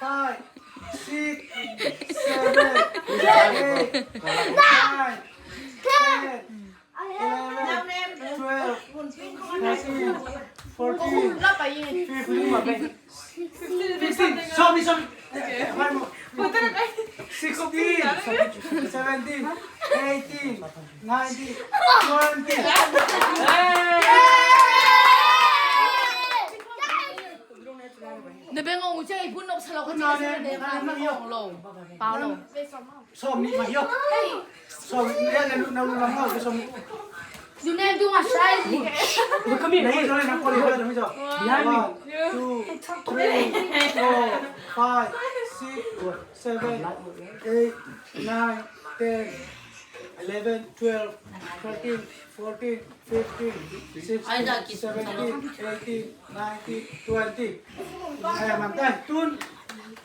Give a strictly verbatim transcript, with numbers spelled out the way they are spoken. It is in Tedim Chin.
five, six, seven, eight, nine, ten, eleven, twelve, thirteen, fourteen, fifteen, fifteen. Sorry, sorry. One more. Sixteen, seventeen, eighteen, nineteen, twenty. Na beng ong ucai pun nok salo ka cai sa na deng ka na ong lo. Pau lo. Som ni ma hiok. Som ni na lu na lu na hiok som ni. Yunel dung a sai. Come here. Na hiok na koli hiok na hiok. Behind me. One, two, three, four, five, six, seven, eight, nine, ten, eleven, twelve, thirteen, fourteen, fifteen, sixteen, seventeen, eighteen, nineteen, twenty. Ay, mantay. Tun.